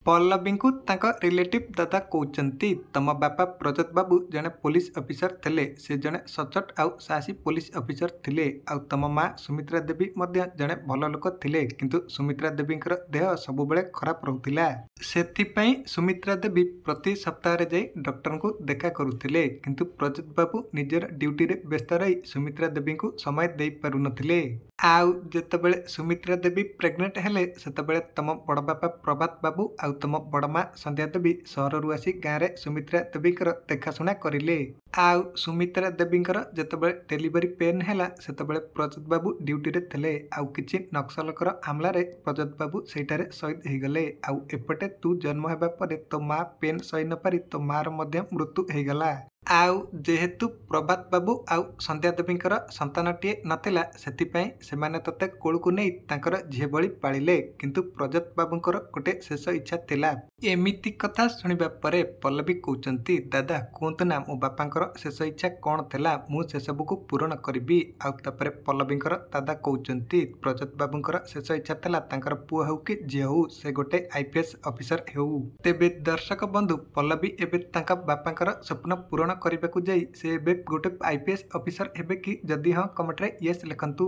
ପଲ୍ଲବୀଙ୍କୁ ତାଙ୍କ ରିଲେଟିଭ୍ ଦାଦା କହୁଛନ୍ତି, ତମ ବାପା ପ୍ରଜତ ବାବୁ ଜଣେ ପୋଲିସ ଅଫିସର ଥିଲେ। ସେ ଜଣେ ସଚ୍ଚୋଟ ଆଉ ସାହସୀ ପୋଲିସ ଅଫିସର ଥିଲେ। ଆଉ ତମ ମା ସୁମିତ୍ରା ଦେବୀ ମଧ୍ୟ ଜଣେ ଭଲ ଲୋକ ଥିଲେ, କିନ୍ତୁ ସୁମିତ୍ରା ଦେବୀଙ୍କର ଦେହ ସବୁବେଳେ ଖରାପ ରହୁଥିଲା। ସେଥିପାଇଁ ସୁମିତ୍ରା ଦେବୀ ପ୍ରତି ସପ୍ତାହରେ ଯାଇ ଡକ୍ଟରଙ୍କୁ ଦେଖା କରୁଥିଲେ। କିନ୍ତୁ ପ୍ରଜତ ବାବୁ ନିଜର ଡ୍ୟୁଟିରେ ବ୍ୟସ୍ତ ରହି ସୁମିତ୍ରା ଦେବୀଙ୍କୁ ସମୟ ଦେଇପାରୁନଥିଲେ। ଆଉ ଯେତେବେଳେ ସୁମିତ୍ରା ଦେବୀ ପ୍ରେଗନେଣ୍ଟ ହେଲେ, ସେତେବେଳେ ତମ ବଡ଼ବାପା ପ୍ରଭାତ ବାବୁ ଆଉ ତମ ବଡ଼ ମା ସନ୍ଧ୍ୟା ଦେବୀ ସହରରୁ ଆସି ଗାଁରେ ସୁମିତ୍ରା ଦେବୀଙ୍କର ଦେଖାଶୁଣା କରିଲେ। ଆଉ ସୁମିତ୍ରା ଦେବୀଙ୍କର ଯେତେବେଳେ ଡେଲିଭରି ପେନ୍ ହେଲା, ସେତେବେଳେ ପ୍ରଜତ ବାବୁ ଡ୍ୟୁଟିରେ ଥିଲେ, ଆଉ କିଛି ନକ୍ସଲଙ୍କର ହାମଲାରେ ପ୍ରଜତ ବାବୁ ସେଇଠାରେ ସହିଦ ହେଇଗଲେ। ଆଉ ଏପଟେ ତୁ ଜନ୍ମ ହେବା ପରେ ତୋ ମା ପେନ୍ ସହି ନପାରି ତୋ ମାର ମଧ୍ୟ ମୃତ୍ୟୁ ହେଇଗଲା। ଆଉ ଯେହେତୁ ପ୍ରଭାତ ବାବୁ ଆଉ ସନ୍ଧ୍ୟା ଦେବୀଙ୍କର ସନ୍ତାନଟିଏ ନଥିଲା, ସେଥିପାଇଁ ସେମାନେ ତୋତେ କୋଳକୁ ନେଇ ତାଙ୍କର ଝିଅ ଭଳି ପାଳିଲେ। କିନ୍ତୁ ପ୍ରଜତ ବାବୁଙ୍କର ଗୋଟେ ଶେଷ ଇଚ୍ଛା ଥିଲା। ଏମିତି କଥା ଶୁଣିବା ପରେ ପଲ୍ଲବୀ କହୁଛନ୍ତି, ଦାଦା କୁହନ୍ତୁ ନା, ମୋ ବାପାଙ୍କର ଶେଷ ଇଚ୍ଛା କ'ଣ ଥିଲା, ମୁଁ ସେସବୁକୁ ପୂରଣ କରିବି। ଆଉ ତାପରେ ପଲ୍ଲବୀଙ୍କର ଦାଦା କହୁଛନ୍ତି, ପ୍ରଜତ ବାବୁଙ୍କର ଶେଷ ଇଚ୍ଛା ଥିଲା ତାଙ୍କର ପୁଅ ହେଉ କି ଝିଅ ହେଉ, ସେ ଗୋଟେ ଆଇପିଏସ୍ ଅଫିସର ହେଉ। ତେବେ ଦର୍ଶକ ବନ୍ଧୁ, ପଲ୍ଲବୀ ଏବେ ତାଙ୍କ ବାପାଙ୍କର ସ୍ୱପ୍ନ ପୂରଣ କରିବାକୁ ଯାଇ ସେ ଏବେ ଗୋଟେ ଆଇପିଏସ୍ ଅଫିସର ହେବେ କି? ଯଦି ହଁ, କମେଣ୍ଟରେ ୟେସ୍ ଲେଖନ୍ତୁ।